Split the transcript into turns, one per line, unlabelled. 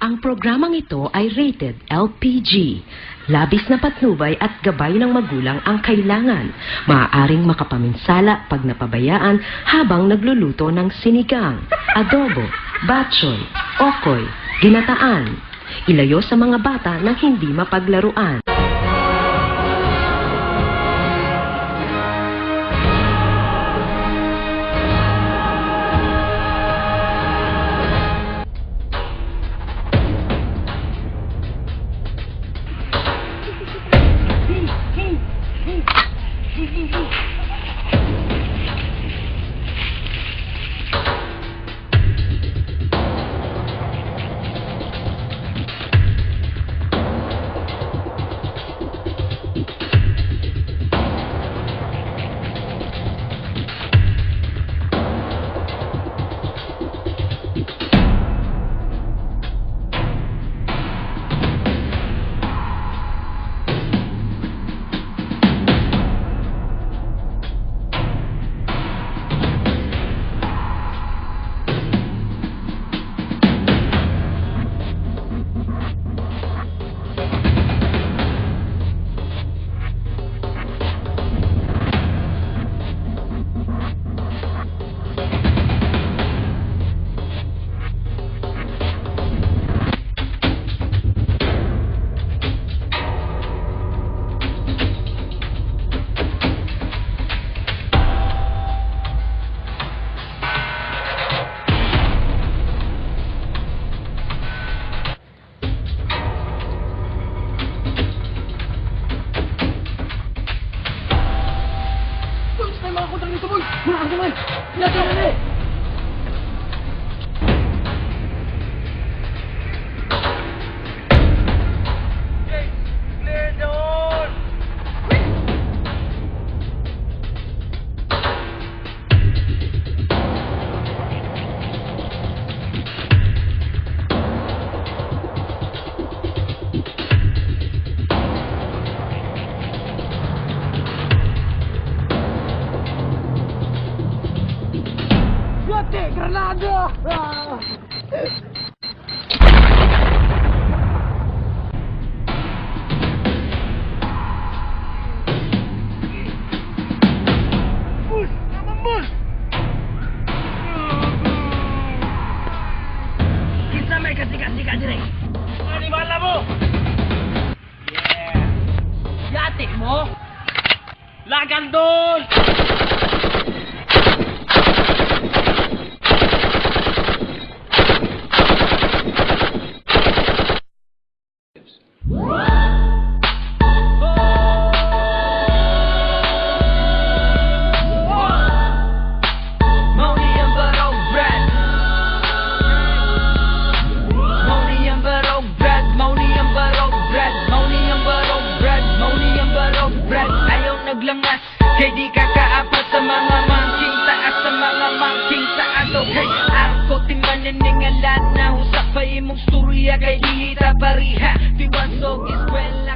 Ang programang ito ay rated LPG. Labis na patnubay at gabay ng magulang ang kailangan. Maaaring makapaminsala pag napabayaan habang nagluluto ng sinigang, adobo, batchoy, okoy, ginataan. Ilayo sa mga bata na hindi mapaglaruan.
Lagandol!
Moni ang barong brad. Moni ang barong brad. Moni ang barong brad. Moni ang barong brad. Moni ang barong brad. Ayaw naglangas kay di ka kaapat sa mga mangking taas, sa mga mangking taas. Okay, ako timaniningala na usap pa imong storya kay di ta pariha. Tiwasog eskwela.